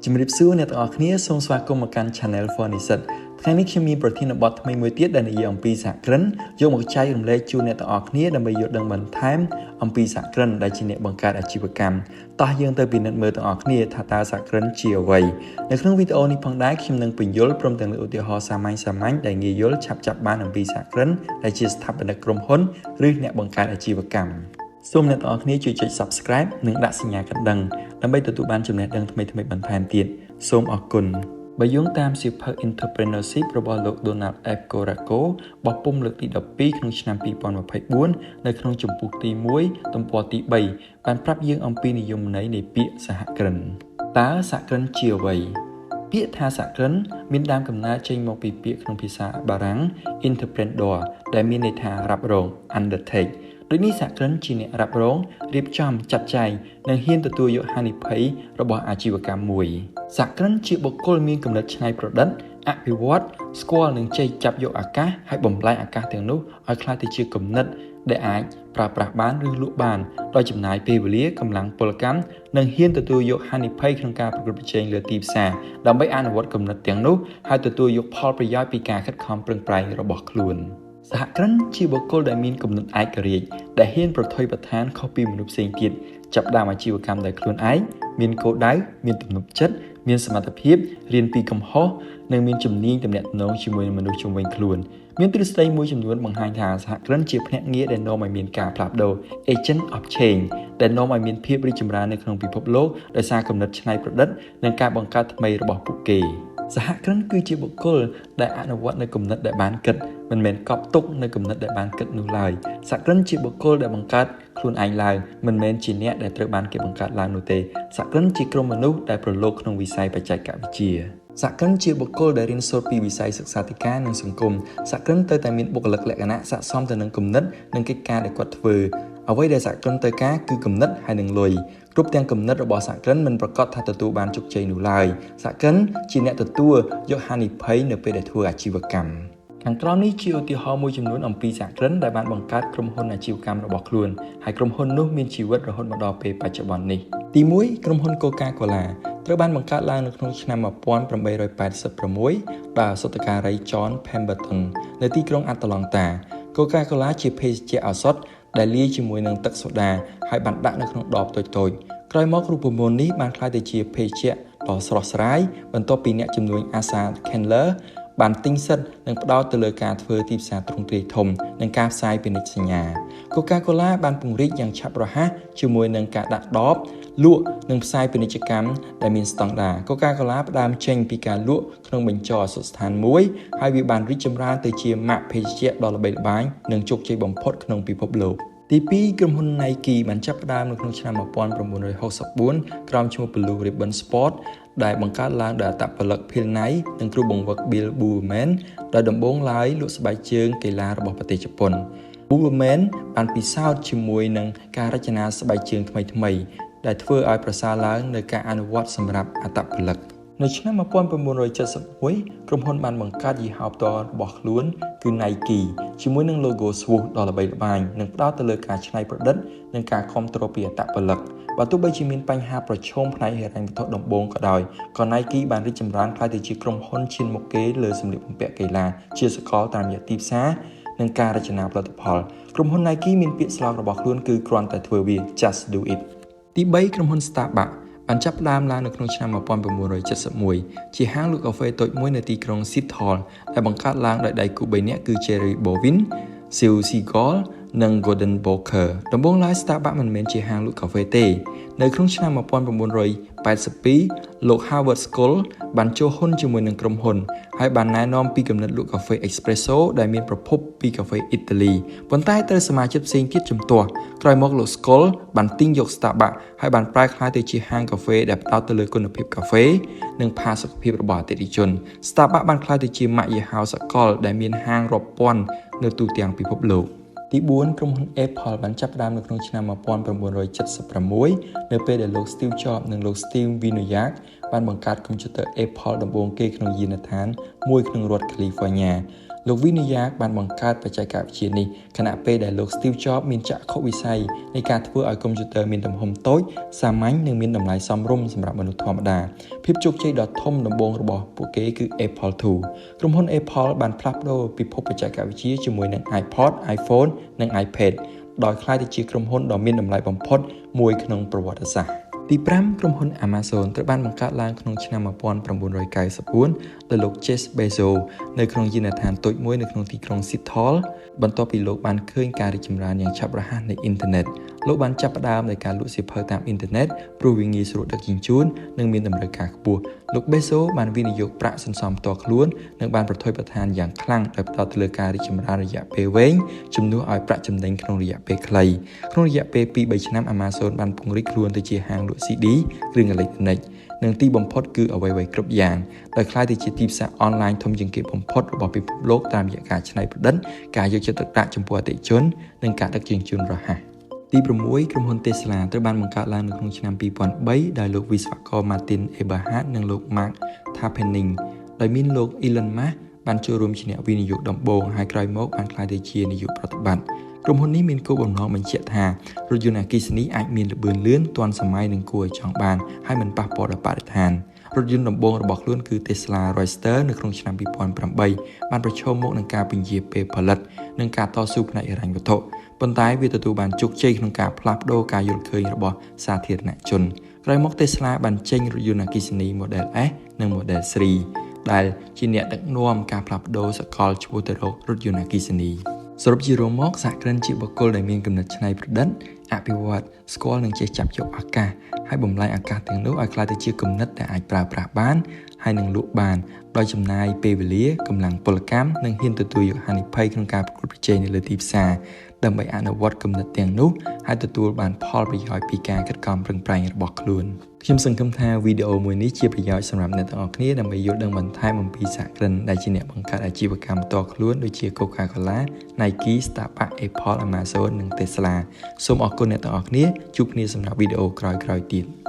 ជំរាបសួរអ្នកទាំងអស់គ្នាសូមស្វាគមន៍មកកាន់ Channel For និស្សិតថ្ងៃនេះខ្ញុំមានប្រធានបទថ្មីមួយទៀតដែលនិយាយអំពីសហគ្រិនយកមកចែករំលែកជូនអ្នកទាំងអស់គ្នាដើម្បីយល់ដឹងបន្ថែមអំពីសហគ្រិនដែលជាអ្នកបង្កើតអាជីវកម្មតោះយើងទៅពិនិត្យមើលទាំងអស់គ្នាថាតើសហគ្រិនជាអ្វីនៅក្នុងវីដេអូនេះផងដែរខ្ញុំនឹងពន្យល់ព្រមទាំងលើកឧទាហរណ៍សាមញ្ញៗដែលងាយយល់ឆាប់ចាប់បានអំពីសហគ្រិនដែលជាស្ថាបនិកក្រុមហ៊ុនឬអ្នកបង្កើតអាជីវកម្មសូមអ្នកទាំងអស់គ្នាជួយចុច Subscribe និងដាក់សញ្ញាកណ្ដឹងដើម្បីទទួលបានចំណេះដឹងថ្មីៗបន្ថែមទៀតសូមអរគុណបើយោងតាមសៀវភៅ Entrepreneurship របស់លោក Donald F. Coraco បោះពុម្ពលើកទី12ក្នុងឆ្នាំ2024នៅក្នុងជំពូកទី1ទំព័រទី3បានប្រាប់យើងអំពីនិយមន័យនៃពាក្យសហគ្រិនតើសហគ្រិនជាអ្វីពាក្យថាសហគ្រិនមានដើមកំណើតចេញមកពីពាក្យក្នុងភាសាបារាំង entrepreneur ដែលមានន័យថារ៉ាប់រង undertake ដូចនេះសហគ្រិនជាអ្នករ៉ាប់រងរៀបចំចាត់ចែងនិងហ៊ានទទួលយកហានិភ័យរបស់អាជីវកម្មមួយសហគ្រិនជាបុគ្គលមានគំនិតច្នៃប្រឌិតអភិវឌ្ឍស្គាល់និងចេះចាប់យកឱកាសហើយបំលែងឱកាសទាំងនោះឲ្យក្លាយទៅជាគំនិតដែលអាចប្រើប្រាស់បានឬលក់បានដោយចំណាយពេលវេលាកម្លាំងពលកម្មនិងហ៊ានទទួលយកហានិភ័យក្នុងការប្រកួតប្រជែងលើទីផ្សារដើម្បីអនុវត្តគំនិតទាំងនោះហើយទទួលយកផលប្រយោជន៍ពីការខិតខំប្រឹងប្រែងរបស់ខ្លួនសហគ្រិនជាបុគ្គលដែលមានគំនិតឯករាជ្យដែលហ៊ានប្រថុយប្រថានខុសពីមនុស្សផ្សេងទៀតចាប់ផ្ដើមអាជីវកម្មដោយខ្លួនឯងមានគោលដៅមានទំនុកចិត្តមានសមត្ថភាពរៀនពីកំហុសនិងមានជំនាញទំនាក់ទំនងជាមួយនឹងមនុស្សជុំវិញខ្លួនមានទ្រឹស្ដីមួយចំនួនបង្ហាញថាសហគ្រិនជាភ្នាក់ងារដែលនាំឲ្យមានការផ្លាស់ប្ដូរ Agent of Change ដែលនាំឲ្យមានភាពរីកចម្រើននៅក្នុងពិភពលោកដោយសារគំនិតច្នៃប្រឌិតនិងការបង្កើតថ្មីរបស់ពួកគេសហគ្រិនគឺជាបុគ្គលដែលអនុវត្តនៅគំនិតដែលបានគិតមិនមែនកប់ទុកនៅគំនិតដែលបានគិតនោះឡើយសហគ្រិនជាបុគ្គលដែលបង្កើតខ្លួនឯងឡើងមិនមែនជាអ្នកដែលត្រូវបានគេបង្កើតឡើងនោះទេសហគ្រិនជាក្រុមមនុស្សដែលប្រឡូកក្នុងវិស័យបច្ចេកវិទ្យាសហគ្រិនជាបុគ្គលដែលរៀនសូត្រពីវិស័យសិក្សាធិការនិងសង្គមសហគ្រិនត្រូវតែមានបុគ្គលិកលក្ខណៈស័ក្តិសមទៅនឹងគំនិតនិងកិច្ចការដែលគាត់ធ្វើអ្វីដែលសហគ្រិនត្រូវការគឺគំនិតហើយនិងលុយគ្រប់ទាំងគំនិតរបស់សហគ្រិនមិនប្រាកដថាទទួលបានជោគជ័យនោះឡើយសហគ្រិនជាអ្នកទទួលយកហានិភ័យនៅពេលដែលធ្វើអាជីវកម្មខាងក្រោមនេះជាឧទាហរណ៍មួយចំនួនអំពីសហគ្រិនដែលបានបង្កើតក្រុមហ៊ុនអាជីវកម្មរបស់ខ្លួនហើយក្រុមហ៊ុននោះមានជីវិតរហូតមកដល់ពេលបច្ចុប្បន្ននេះទី1ក្រុមហ៊ុន Coca-Cola ត្រូវបានបង្កើតឡើងនៅក្នុងឆ្នាំ1886ដោយឱសថការី John Pemberton នៅទីក្រុងអាត្លង់តា Coca-Cola ជាភេសជ្ជៈឱសថដែលលាយជាមួយនឹងទឹកសូដាហើយបានដាក់នៅក្នុងដបតូចៗក្រោយមករូបមន្តនេះបានក្លាយទៅជាភេសជ្ជៈដ៏ស្រស់ស្រាយបន្ទាប់ពីអ្នកជំនួញ Asa Candler បានទិញសិទ្ធិនិងផ្ដោតទៅលើការធ្វើទីផ្សារទ្រង់ទ្រាយធំនិងការផ្សាយពាណិជ្ជសញ្ញា Coca-Cola បានពង្រីកយ៉ាងឆាប់រហ័សជាមួយនឹងការដាក់ដបលក់និងផ្សាយពាណិជ្ជកម្មដែលមានស្តង់ដារ Coca-Cola ផ្ដើមចេញពីការលក់ក្នុងបញ្ចរអសស្ថានមួយហើយវាបានរីកចម្រើនទៅជាម៉ាកភេសជ្ជៈដ៏ល្បីល្បាញនិងជោគជ័យបំផុតក្នុងពិភពលោកទី2ក្រុមហ៊ុន Nike បានចាប់ផ្ដើមនៅក្នុងឆ្នាំ1964ក្រោមឈ្មោះ Blue Ribbon Sport ដែលបង្កើតឡើងដោយអត្តពលិក Phil Knight និងគ្រូបង្វឹក Bill Bowerman ដោយដំបូងឡើយលក់ស្បែកជើងកីឡារបស់ប្រទេសជប៉ុន Bowerman បានពិសោធន៍ជាមួយនឹងការរចនាស្បែកជើងថ្មីៗដែលធ្វើឲ្យប្រសើរឡើងនៅការអនុវត្តសម្រាប់អត្តពលិកនៅឆ្នាំ1971ក្រុមហ៊ុនបានបង្កើតយីហោផ្ទាល់របស់ខ្លួនគឺ Nike ជាមួយនឹង logo swoosh ដ៏ល្បីល្បាញនិងផ្ដោតទៅលើការច្នៃប្រឌិតនិងការគាំទ្រពីអត្តពលិកបើទោះបីជាមានបញ្ហាប្រឈមផ្នែកហិរញ្ញវត្ថុដំបូងក៏ដោយក៏ Nike បានរីកចម្រើនក្លាយទៅជាក្រុមហ៊ុនឈានមុខគេលើសម្លៀកបំពាក់កីឡាជាសកលតាមរយៈទីផ្សារនិងការរចនាផលិតផលក្រុមហ៊ុន Nike មានពាក្យស្លោករបស់ខ្លួនគឺគ្រាន់តែធ្វើវា Just do it ទី3ក្រុមហ៊ុន Starbucks បានចាប់ផ្ដើមឡើងនៅក្នុងឆ្នាំ1971ជាហាងលក់កាហ្វេតូចមួយនៅទីក្រុង Seattle ដែលបង្កើតឡើងដោយដៃគូ3នាក់គឺ Jerry Bovin, Sue Siegel និង Gordon Bowker ដំបូងឡើយ Starbucks មិនមែនជាហាងលក់កាហ្វេទេនៅក្នុងឆ្នាំ1982លោក Howard Schultz បានចូលហ៊ុនជាមួយនឹងក្រុមហ៊ុនហើយបានណែនាំពីគំនិតលក់កាហ្វេ Espresso ដែលមានប្រភពពីកាហ្វេអ៊ីតាលីប៉ុន្តែត្រូវសមាជិកផ្សេងទៀតជំទាស់ក្រោយមកលោក Schultz បានទិញយក Starbucks ហើយបានប្រែក្លាយទៅជាហាងកាហ្វេដែលផ្ដោតទៅលើគុណភាពកាហ្វេនិងផាសុកភាពរបស់អតិថិជន Starbucks បានក្លាយទៅជាម៉ាកយីហោសកលដែលមានហាងរាប់ពាន់នៅទូទាំងពិភពលោកទី4ក្រុមហ៊ុន Apple បានចាប់ផ្ដើមនៅក្នុងឆ្នាំ1976នៅពេលដែលលោក Steve Jobs និងលោក Steve Wozniak បានបង្កើតកុំព្យូទ័រ Apple ដំបូងគេក្នុងយានដ្ឋានមួយក្នុងរដ្ឋ California លោក Vinayak បានបង្កើតបច្ចេកវិទ្យានេះខណៈពេលដែលលោក Steve Jobs មានចក្ខុវិស័យនៃការធ្វើឲ្យកុំព្យូទ័រមានទំហំតូចសាមញ្ញនិងមានតម្លៃសមរម្យសម្រាប់មនុស្សធម្មតាភាពជោគជ័យដ៏ធំដំបូងរបស់ពួកគេគឺ Apple II ក្រុមហ៊ុន Apple បានផ្លាស់ប្ដូរពិភពបច្ចេកវិទ្យាជាមួយនឹង iPod, iPhone និង iPad ដោយក្លាយទៅជាក្រុមហ៊ុនដ៏មានតម្លៃបំផុតមួយក្នុងប្រវត្តិសាស្ត្រទី5ក្រុមហ៊ុន Amazon ត្រូវបានបង្កើតឡើងក្នុងឆ្នាំ1994ដោយលោក Jeff Bezos នៅក្នុងយានដ្ឋានតូចមួយនៅក្នុងទីក្រុង Seattle បន្ទាប់ពីលោកបានឃើញការរីកចម្រើនយ៉ាងឆាប់រហ័សនៃអ៊ីនធឺណិតលោកបានចាប់ផ្ដើមនៃការលក់សៀវភៅតាមអ៊ីនធឺណិតព្រោះវាងាយស្រួលដឹកជញ្ជូននិងមានតម្រូវការខ្ពស់លោក Bezos បានវិនិយោគប្រាក់សន្សំផ្ទាល់ខ្លួននិងបានប្រថុយប្រថានយ៉ាងខ្លាំងដោយផ្ដោតទៅលើការរីកចម្រើនរយៈពេលវែងជំនួសឲ្យប្រាក់ចំណេញក្នុងរយៈពេលខ្លីក្នុងរយៈពេល 2-3 ឆ្នាំ Amazon បានពង្រីកខ្លួនទៅជាហាងលក់ CD គ្រឿងអេឡិចត្រូនិកនិងទីបំផុតគឺអ្វីៗគ្រប់យ៉ាងដោយក្លាយទៅជាទីផ្សារអនឡាញធំជាងគេបំផុតរបស់ពិភពលោកតាមរយៈការច្នៃប្រឌិតការយកចិត្តទុកដាក់ចំពោះអតិថិជននិងការដឹកជញ្ជូនរហ័សទី6ក្រុមហ៊ុន Tesla ត្រូវបានបង្កើតឡើងនៅក្នុងឆ្នាំ2003ដោយលោកវិស្វករ Martin Eberhard និងលោក Mark Tarpenning ដោយមានលោក Elon Musk បានចូលរួមជាអ្នកវិនិយោគដំបូងហើយក្រោយមកបានក្លាយទៅជានាយកប្រតិបត្តិក្រុមហ៊ុននេះមានគោលបំណងបញ្ជាក់ថារថយន្តអគ្គិសនីអាចមានល្បឿនលឿនទាន់សម័យនិងគួរឲ្យចង់បានហើយមិនប៉ះពាល់ដល់បរិស្ថានរថយន្តដំបូងរបស់ខ្លួនគឺ Tesla Roadster នៅក្នុងឆ្នាំ2008បានប្រឈមមុខនឹងការពន្យាពេលផលិតនិងការតស៊ូផ្នែកហិរញ្ញវត្ថុប៉ុន្តែវាទទួលបានជោគជ័យក្នុងការផ្លាស់ប្ដូរការយល់ឃើញរបស់សាធារណជនក្រោយមក Tesla បានចេញរថយន្តអគ្គិសនី Model S និង Model 3ដែលជាអ្នកដឹកនាំការផ្លាស់ប្ដូរសកលឆ្ពោះទៅរករថយន្តអគ្គិសនីសរុបជារួមមកសហគ្រិនជាបុគ្គលដែលមានគំនិតច្នៃប្រឌិតអភិវឌ្ឍស្គាល់និងចេះចាប់យកឱកាសហើយបំលែងឱកាសទាំងនោះឲ្យក្លាយទៅជាគំនិតដែលអាចប្រើប្រាស់បានហើយនឹងលក់បានដោយចំណាយពេលវេលាកម្លាំងពលកម្មនិងហ៊ានទទួលយកហានិភ័យក្នុងការប្រកួតប្រជែងនៅលើទីផ្សារដើម្បីអនុវត្តគំនិតទាំងនោះហើយទទួលបានផលប្រយោជន៍ពីការខិតខំប្រឹងប្រែងរបស់ខ្លួនខ្ញុំសង្ឃឹមថាវីដេអូមួយនេះជាប្រយោជន៍សម្រាប់អ្នកទាំងអស់គ្នាដើម្បីយល់ដឹងបន្ថែមអំពីសហគ្រិនដែលជាអ្នកបង្កើតអាជីវកម្មផ្ទាល់ខ្លួនដូចជា Coca-Cola, Nike, Starbucks, Apple, Amazon និង Tesla សូមអរគុណអ្នកទាំងអស់គ្នាជួបគ្នាសម្រាប់វីដេអូក្រោយៗទៀត។